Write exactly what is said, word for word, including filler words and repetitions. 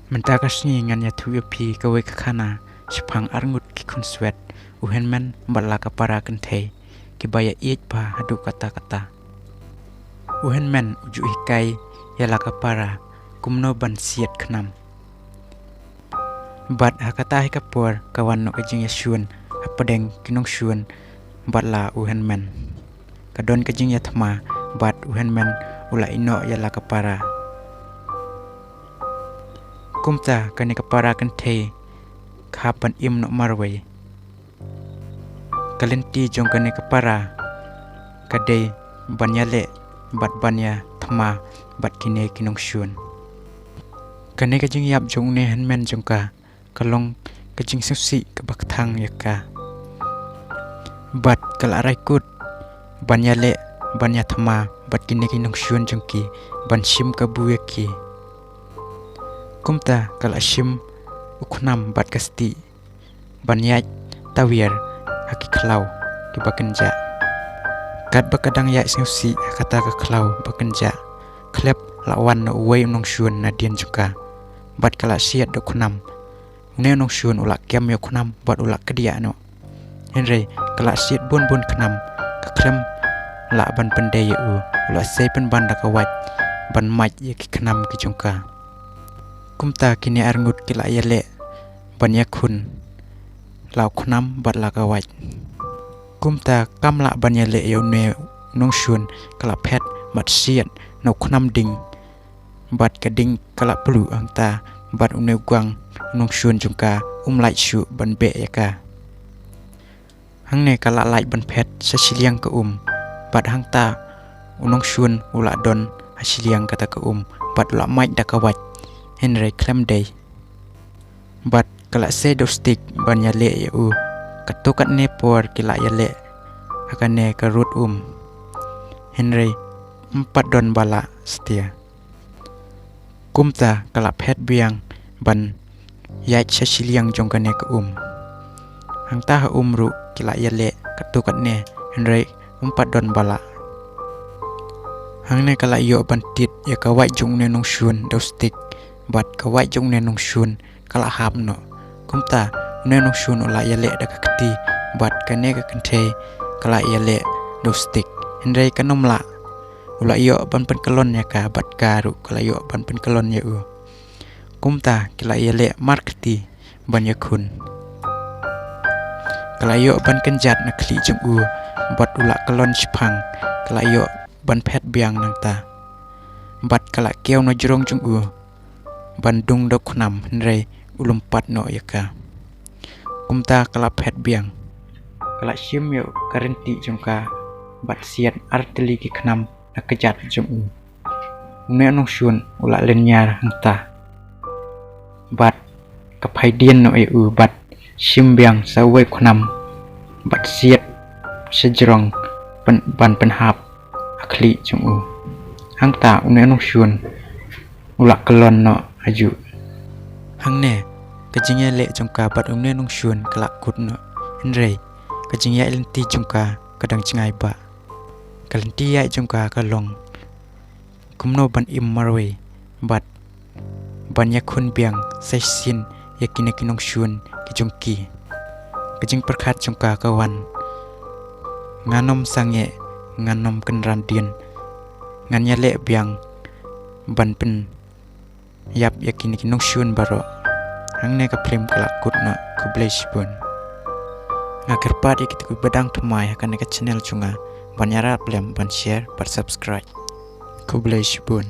Mynta ka sngi ngan ïathuh ïa phi kawei ka khana shaphang arngut ki khun swet, u hynmen bad la ka para kynthei, kiba ïa ïeit bha haduh katta katta. U hynmen u ju hikai ïa la ka para kumno ban siat khnam. Bad ha kata hi ka por ka wan noh ka jingïashun hapdeng ki nongshun bad la u hynmen. Ka don ka jingïathma bad u hynmen u la ïeh noh ïa la ka para. Kumta kane ka para kynthei ka hap ban im noh marwei. Ka lynti jong kane ka para ka dei ban ïaleh bad ban ïathma bad kine ki nongshun. Kane ka jingïap jong une hynmen jong ka ka long ka jingsngewsih kaba kthang ïa ka. Bad ka la rai kut ban ïaleh ban ïathma bad kine ki nongshun jong ki ban shim kabu ïa ki. Kumta ka la shim u khnam bad ka stieh ban ïaid tawiar ha ki khlaw kiba kynjah. Katba ka dang ïaid sngewsih ha kata ka khlaw ba kynjah, khlem la wan noh uwei u nongshun nadien jong ka bad ka la siat da u khnam. Une u nongshun u la kem ïa u khnam bad u la kdiah noh. Hynrei ka la siat bun bun khnam, ka khlem lah ban pyndei ïa u, u la sei pynban da ka wait ban mait ïa ki khnam ki jong ka. Kumta kine arngut ki la ïaleh ban ïakhun, la u khnam bad la ka wait. Kumta kam lah ban ïaleh ïa une u nongshun, ka la phet bad siat na u khnam ding. Bad ka ding ka la pluh hangta bad une u gang u nongshun jong ka um lah shuh ban beh ïa ka. Hangne ka la lah ban phet sha shiliang ka um bad hangta u nongshun u la don ha shiliang kata ka um bad u la mait da ka wait, hynrei khlem dei. Bad ka la sei da u stieh ban ïaleh ïa u. Katto katne por ki la ïaleh ha kane ka rud um, hynrei ym pat don ba lah satia. Kumta ka la phet biang ban ïaid sha shiliang jong kane ka um. Hangta ha um ruh ki la ïaleh katto katne, hynrei ym pat don ba lah. Hangne ka la ïoh ban tied ïa ka wait jong une u nongshun da u stieh bad ka wait jong une u nongshun ka la hap noh. Kumta une u nongshun u la ïaleh da ka kti bad kane ka kynthei ka la ïaleh da u stieh, hynrei kan ym lah. U la ïoh ban pynkyllon ïa ka bad ka ruh ka la ïoh ban pynkyllon ïa u. Kumta ki la ïaleh markti ban ïakhun. Ka la ïoh ban kynjat na khlieh jong u bad u la kyllon shiphang. Ka la ïoh ban phet biang nangta bad ka la kiew na jrong jong u ban dung da u khnam, hynrei u lum pat noh ïa ka. Kumta ka la phet biang. Ka la shim ïa ka ryntieh jong ka bad siat artylli ki khnam na kjat jong u. Une u nongshun u la lynñiar hangta bad ka phaidien noh ïa u bad shim biang sa uwei u khnam bad siat sha jrong ban pynhap ha khlieh jong u. Hangta une u nongshun u la kyllon noh hajuh. Hangne ka jingïaleh jong ka bad une u nongshun ka la kut noh, hynrei ka jingïaid lynti jong ka ka dang jngai bha. Ka lynti ïaid jong ka ka long kumno ban im marwei bad ban ïakhun biang sa shisien ïa kine ki nongshun ki jong ki. Ka jingpyrkhat jong ka ka wan, ngan ym sangeh, ngan ym kynran dien, ngan ïaleh biang ban pynïap ïa kine ki nongshun baroh. Hangne ka phlim ka la kut noh. Khublei shibun. Nga kyrpad ïa kito kiba dang thymmai ha kane ka channel jong nga ban ïarap lem ban share bad subscribe. Khublei shibun.